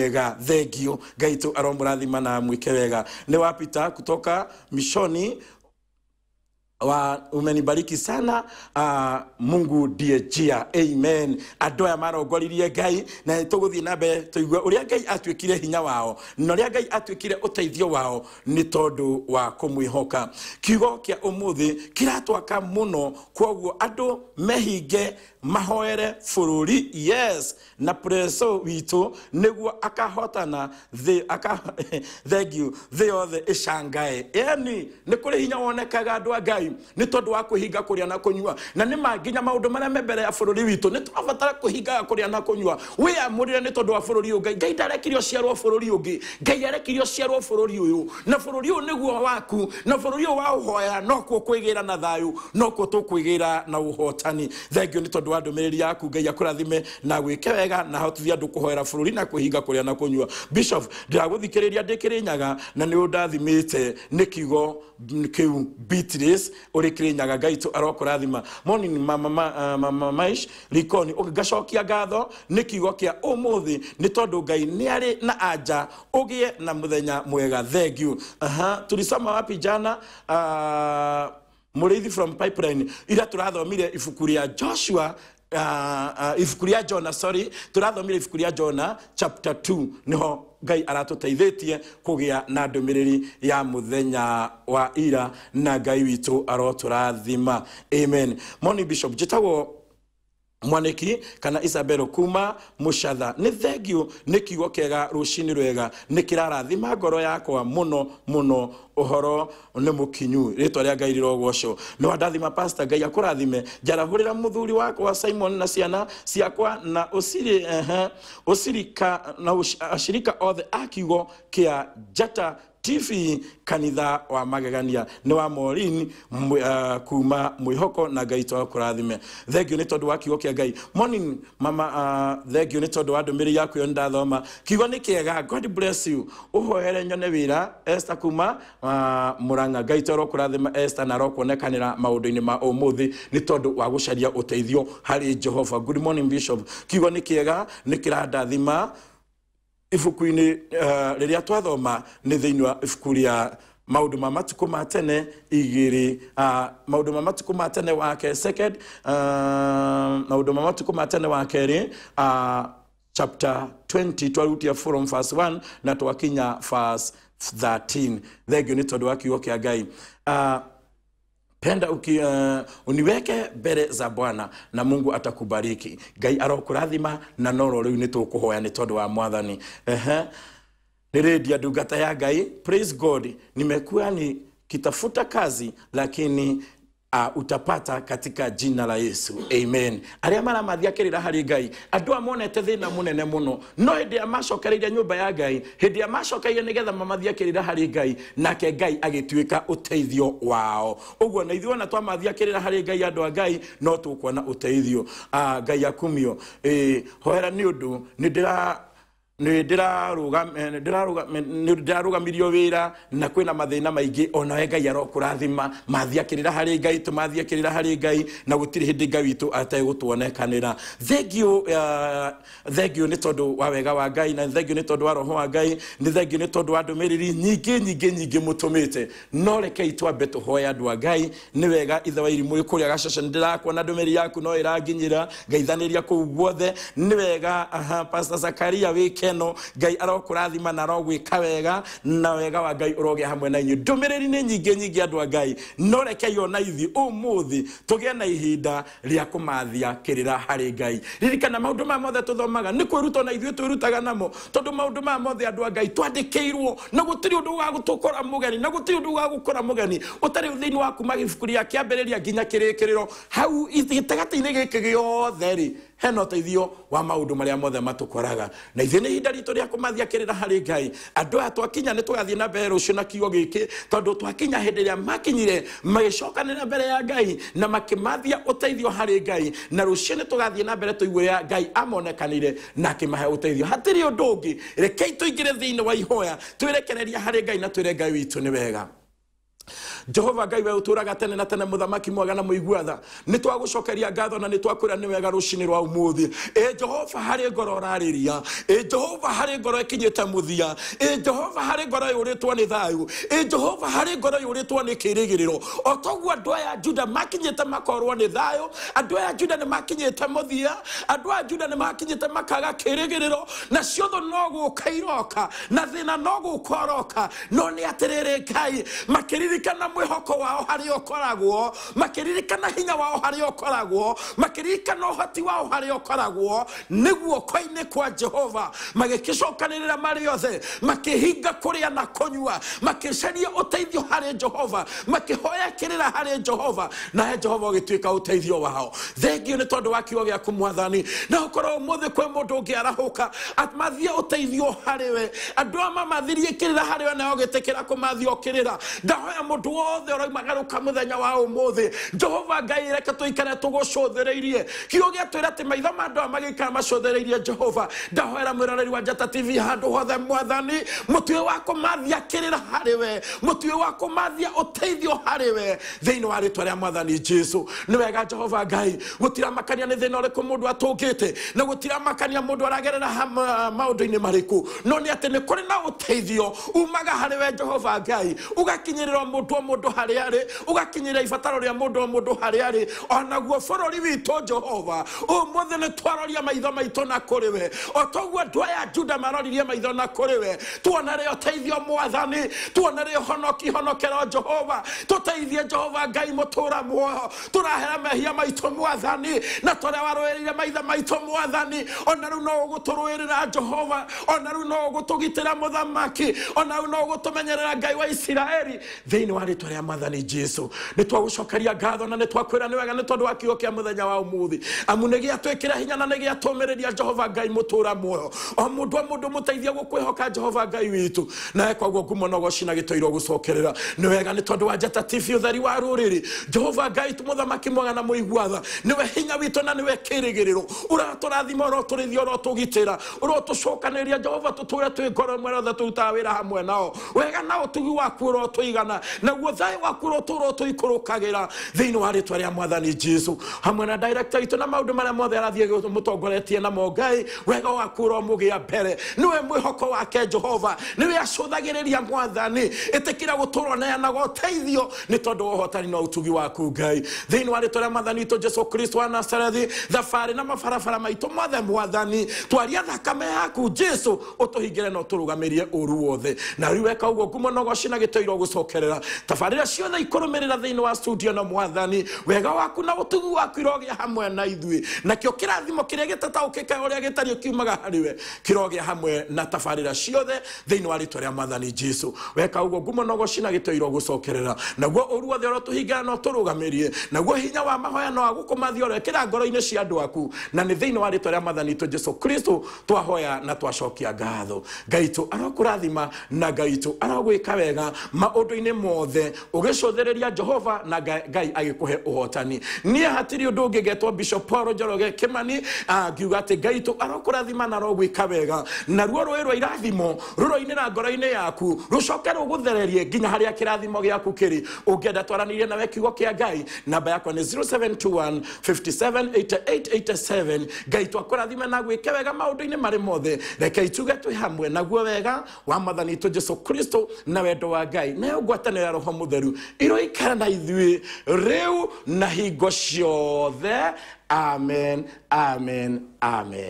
Wega, thengio Ngai tu aromũrathima na mwĩke wega. Nĩ wapita kutoka mishoni wa umenibariki sana. Mungu ndiye njia, amen. Andũ aya marongoririe Ngai na tũgũthiĩ na mbere tũigue ũrĩa Ngai atuĩkire hinya wao na ũrĩa Ngai atuĩkire ũteithio wao nĩ tondũ wa kũmwĩhoka. Kiugo kĩa ũmũthĩ kĩratwaka mũno, kwoguo andũ mehinge mahoere bũrũri, yes, na preso witũ nĩguo akahotana thĩ aka thank you, thĩ yothe ĩcangae. Yani nĩ kũrĩ hinya wonekaga andũ a Ngai nĩ tondũ wa kwĩhinga kũrĩa na kũnyua, na nĩ ma nginya maũndũ marĩa me mbere ya bũrũri witũ nĩ tũrabatara kwĩhingaga kũrĩa na kũnyua. Wĩyamũrĩre nĩ tondũ wa bũrũri ũyũ. Ngai Ngai ndarekire ũciarwo bũrũri ũngĩ, Ngai arekire ũciarwo bũrũri ũyũ, na bũrũri ũyũ nĩguo waku, na bũrũri ũyũ wa ũhoya nokuo kwĩgĩra na thayũ, nokuo tũkwĩgĩra na ũhotani. Thank you nĩ tondũ wa ndũmĩrĩri yaku. Ngai akũrathime na gwĩke wega na hotithie andũ kũhoera bũrũri na kwĩhinga kũrĩa na kũnyua. Bishop, ndĩragũthikĩrĩria ndĩ Kĩrĩnyaga na nĩ ũndathimĩte nĩ kiugo kĩu Beatrice ũrĩ Kĩrĩnyaga. Ngai tu arokũrathima. Morning mama, mama Maish Likoni, ngacokia ngatho nĩ kiugo kĩa ũmũthĩ nĩ tondũ Ngai nĩ arĩ na anja. Ũgĩe na mũthenya mwega, thank you. Aha, tulisoma wapi jana? Mũrĩithi from Pipeline, ira tũrathomire ibuku rĩa Joshua, ibuku rĩa Jona, sorry, tũrathomire ibuku rĩa Jona chapter 2, niho Ngai aratũteithĩtie kũgĩa na ndũmĩrĩri ya mũthenya wa ira, na Ngai witũ arotũrathima, amen. Morning Bishop, njĩtagwo Mwaniki kana Isabelo kuma Mũcatha. Nĩ thengio nĩ kiugo kĩega, rũcinĩ rwega, nĩ kĩrarathima ngoro yakwa mũno mũno. Ũhoro nĩ mũkinyu, rĩtwa rĩa Ngai rĩrogocwo. Nĩ wandathima pastor, Ngai akũrathime. Njarahũrĩra mũthuri wakwa Simon na ciana ciakwa na ũciri ũcirika na ashirika othe a kiugo kĩa Njata TV, kanitha wa magegania. Nĩ wa Maureen kuma mwĩhoko, na Ngai to akũrathime. Thank you nĩ tondũ wa kiugo kĩa Ngai. Morning mama, thank you nĩ tondũ wa ndũmĩrĩri yaku ĩyo, nĩndathoma. Kiugo nĩ kĩega, God bless you. Ũhoere nyone wĩra, Esther kuma Murang'a. Ngai to arokũrathima Esther na arokuonekanĩra maũndũ-inĩ ma ũmũthĩ nĩ tondũ wa gũcaria ũteithio harĩ Jehova. Good morning Bishop, kiugo nĩ kĩega, nĩ kĩrandathima. Ibuku-inĩ rĩrĩa twathoma nĩ thĩinĩ wa ibuku rĩa maũndũ ma matukũ ma tene igĩrĩ, maũndũ ma matukũ ma tene wake second, maũndũ ma matukũ ma tene wa kerĩ, chapter 20, twarutia from verse 1 na twakinya verse 13. Thank you nĩ tondũ wa kiugo kĩa Ngai. Penda uniweke mbere za Bwana na Mungu atakubariki. Ngai arokũrathima na noro rĩu nĩ tũkũhoya nĩ tondũ wa Mwathani. Ehe, nĩ rĩndia ndungata ya Ngai. Praise God, nimekuwa nikitafuta kazi lakini utapata katika jina la Yesu, amen. Arĩa maramathia kĩrĩra harĩ Ngai, andũ a monete thĩna mũnene mũno, no hĩndĩ ĩrĩa macokereire nyũmba ya Ngai, hĩndĩ ĩrĩa macokeire nĩgetha mamathia kĩrĩra harĩ Ngai, nake Ngai agĩtuĩka ũteithio wao. Ũguo na ithuĩ ona twamathia kĩrĩra harĩ Ngai, andũ a Ngai, no tũkuona ũteithio. Ngai akumio. Hoera nĩ ũndũ nĩ ndĩra nĩ ndĩrarũgamirio wĩra na kwĩna mathĩna maingĩ. Onawe Ngai arokũrathima. Mathia kĩrĩra harĩ Ngai, tũmathia kĩrĩra harĩ Ngai na gũtirĩ hĩndĩ Ngai witũ ategũtuonekanĩra. Thank you, thank you nĩ tondũ wa wega wa Ngai, na thank you nĩ tondũ wa roho wa Ngai, nĩ thank you nĩ tondũ wa ndũmĩrĩri nyingĩ nyingĩ nyingĩ mũtũmĩte. No rekei twambe tũhoe, andũ a Ngai. Nĩ wega ithe wa irimũ kũrĩa Gacaca, nĩ ndĩrakuona ndũmĩrĩri yaku no ĩranginyĩra. Ngaithanĩria kũu guothe, nĩ wega. Aha, Pastor Zakaria wĩ Keno, Ngai arokũrathima na arogwĩka wega, na wega wa Ngai ũrogĩa hamwe na inyuĩ. Ndũmĩrĩri nĩ nyingĩ nyingĩ, andũ a Ngai, no rekei ona ithuĩ ũmũthĩ tũgĩe na ihinda rĩa kũmathia kĩrĩra harĩ Ngai. Ririkana maũndũ maya mothe tũthomaga nĩ kwĩruta na ithuĩ twĩrutaga namo, tondũ maũndũ maya mothe, andũ a Ngai, twandĩkĩirwo na gũtirĩ ũndũ ũgagũtũkora mũgeni, na gũtirĩ ũndũ ũgagũkora mũgeni ũtarĩ thĩinĩ wa kuma ibuku rĩa kĩambĩrĩria nginya kĩrĩkĩrĩro. Hau gĩtagatĩ-inĩ gĩkĩ gĩothe rĩ, hena ũteithio wa maũndũ marĩa mothe matũkoraga, na ithuĩ nĩ ihinda ritũ rĩa kũmathia kĩrĩra harĩ Ngai. Andũ aya twakinya nĩ tũgathiĩ na mbere rũciũ na kiugo gĩkĩ, tondũ twakinya hĩndĩ ĩrĩa makinyire magĩcokanĩra mbere ya Ngai na makĩmathia ũteithio harĩ Ngai, na rũciũ nĩ tũgathiĩ na mbere tũigue ũrĩa Ngai amonekanire na akĩmahe ũteithio. Hatirĩ ũndũ ũngĩ, rekei tũingĩre thĩinĩ wa ihoya, twĩrekereria harĩ Ngai na twĩre Ngai witũ nĩ wega. Jehova Ngai we ũtũũraga tene na tene, mũthamaki mwega na mũigua tha, nĩ twagũcokeria ngatho na nĩ twakwĩra nĩ wega rũcinĩ rwa ũmũthĩ. Ĩ Jehova, harĩ ngoro ũrarĩria, ĩ Jehova, harĩ ngoro ĩkinyĩte mũthia, ĩ Jehova, harĩ ngoro yũrĩtwo nĩ thayũ, ĩ Jehova, harĩ ngoro yũrĩtwo nĩ kĩĩrĩgĩrĩro. O toguo andũ aya Juda makinyĩte makorwo nĩ thayũ, andũ aya Juda nĩ makinyĩte mũthia, andũ aya Juda nĩ makinyĩte makaga kĩĩrĩgĩrĩro, na ciotho no gũka iroka na thĩna no gũka ũroka. No nĩ atĩrĩrĩ Ngai, makĩririkana mwĩhoko wao harĩa ũkoragwo, makĩririkana hinya wao harĩa ũkoragwo, makĩririkana ũhoti wao harĩa ũkoragwo, nĩ guoko-inĩ kwa Jehova, magĩkĩcokanĩrĩra marĩ othe, makĩhinga kũrĩa na kũnyua, makĩcaria ũteithio harĩ Jehova, makĩhoya kĩrĩra harĩ Jehova, nawe Jehova ũgĩtuĩka ũteithio wao. Thengio nĩ tondũ wa kiugo gĩaku Mwathani. Na ũkorwo ũmũthĩ kwĩ mũndũ ũngĩarahũka amathie ũteithio harĩ we, andũ aya mamathirie kĩrĩra harĩ we, nawe ũgĩtĩkĩra kũmathia kĩrĩra. Ndahoya mũndũ wothe ũroimagarũka mũthenya wa ũmũthĩ, Jehova Ngai, reke tũikare tũgũcũthĩrĩirie. Kiugo gĩatwĩra atĩ maitho ma andũ aya magĩikara macũthĩrĩirie Jehova. Ndahoera mwĩroreri wa Njata TV handũ hothe Mwathani, mũtuĩ wa kũmathia kĩrĩra harĩ we, mũtuĩ wa kũmathia ũteithio harĩ we, thĩinĩ wa rĩtwa rĩa Mwathani Jesu. Nĩ wega Jehova Ngai, gũtiramakania nĩ thĩna ũrĩkũ mũndũ atũngĩte, na gũtiramakania mũndũ aragerera maũndũ-inĩ marĩkũ, no nĩ atĩ nĩ kũrĩ na ũteithio umaga harĩ we Jehova Ngai, ũgakinyĩrĩra mũndũ o mũndũ harĩa arĩ, ũgakinyĩrĩra ibataro rĩa mũndũ o mũndũ harĩa arĩ. Onaguo bũrũri witũ Jehova, ũmũthĩ nĩ twaroria maitho maitũ na kũrĩ we, o toguo andũ aya Juda maroririe maitho na kũrĩ we. Tuonere ũteithio Mwathani, tuonere ũhonoki, honokero Jehova, tũteithie Jehova Ngai mũtũra muoyo, tũrahera mehia maitũ Mwathani, na tũrĩa warũĩrĩire maithe maitũ Mwathani, ona rĩu no ũgũtũrũĩrĩra Jehova, ona rĩu no ũgũtũgitĩra mũthamaki, ona rĩu no ũgũtũmenyerera Ngai wa Isiraeli, thĩinĩ wa rĩtwa rĩa Mwathani Jesu. Nĩ twagũcokeria ngatho na nĩ twakwĩra nĩ wega nĩ tondũ wa kiugo kĩa mũthenya wa ũmũthĩ, amu nĩ gĩatwĩkĩra hinya na nĩ gĩatũmĩrĩria Jehova Ngai mũtũra muoyo. O mũndũ o mũndũ mũteithie gũkwĩhoka Jehova Ngai witũ, nawe koguo ngumo na ũgoci na gĩtũirwo gũcokerera. Nĩ wega nĩ tondũ wa Njata TV ũtheri wa rũrĩrĩ. Jehova Ngai mũthamaki mwega na mũigua tha, nĩwe hinya witũ na nĩwe kĩĩrĩgĩrĩro, ũratũrathima, ũrotũrĩithia, ũrotũgitĩra, ũrotũcokanĩrĩria Jehova, tũtũre twĩ ngoro ĩmwe othe tũrutaga wĩra hamwe nao. Wega na ũtugi waku ũrotũigana, naguo thayũ waku ũrotũra ũtũikũrũkagĩra, thĩinĩ wa rĩtwa rĩa Mwathani Jesu. Hamwe na director witũ na maũndũ marĩa mothe arathiĩ mũtongoretie namo, Ngai wega waku ũromũgĩa mbere, nĩwe mwĩhoko wake Jehova, nĩwe acũthagĩrĩria Mwathani. Ĩtĩkĩra gũtũũra ũneanaga ũteithio nĩ tondũ wa ũhotani na ũtugi waku Ngai, thĩinĩ wa rĩtwa rĩa Mwathani witũ Jesu Kristo wa Nazarethi. Thabarĩ na mabarabara maitũ mothe Mwathani, twaria thakame yaku Jesu, ũtũhingĩre na ũtũrũgamĩrie ũru wothe. Na rĩu weka ũguo ngumo na ũgoci na gĩtũirwo gũcokerera tabarĩra ciothe ikũrũmĩrĩra thĩinĩ wa studio na Mwathani, wega waku na ũtugi waku irogĩa hamwe na ithuĩ, nakĩo kĩrathimo kĩrĩa gĩtataũkĩka ũrĩa gĩtariĩ kiumaga harĩ we kĩrogĩa hamwe na tabarĩra ciothe thĩinĩ wa rĩtwa rĩa Mwathani Jesu. Weka ũguo ngumo na ũgoci na gĩtũirwo gũcokerera, naguo ũru wothe ũrotũhingĩra na ũtũrũgamĩrie, naguo hinya wa mahoya na wa gũkũmathia ũrekĩra ngoro-inĩ cia andũ aku, na nĩ thĩinĩ wa rĩtwa rĩa Mwathani witũ Jesu Kristo twahoya na twacokia ngatho. Ngai witũ arokũrathima na Ngai witũ arogwĩka wega maũndũ-inĩ mothe, ũgĩcũthĩrĩria Jehova na Ngai agĩkũhe ũhotani. Niĩ hatirĩ ũndũ ũngĩ getwo Bishop Paul Njoroge Kimani, ngiuga atĩ Ngai witũ arokũrathima na arogwĩka wega, naruo rũĩ rwa irathimo rũroinĩra ngoro-inĩ yaku, rũcoke rũgũthererie nginya harĩa kĩrathimo gĩaku kĩrĩ. Ũngĩenda twaranĩrie nawe kiugo kĩa Ngai, namba yakwa nĩ 0721 57 88 87. Ngai twakũrathime na gwĩke wega maũndũ-inĩ marĩ mothe. Reke ituge twĩ hamwe naguo wega wa Mwathani witũ Jesu Kristo na wendo wa Ngai nayo ngwatanĩro ya Roho Mũtheru iroikara na ithuĩ rĩu na hingo ciothe. Amen, amen, amen.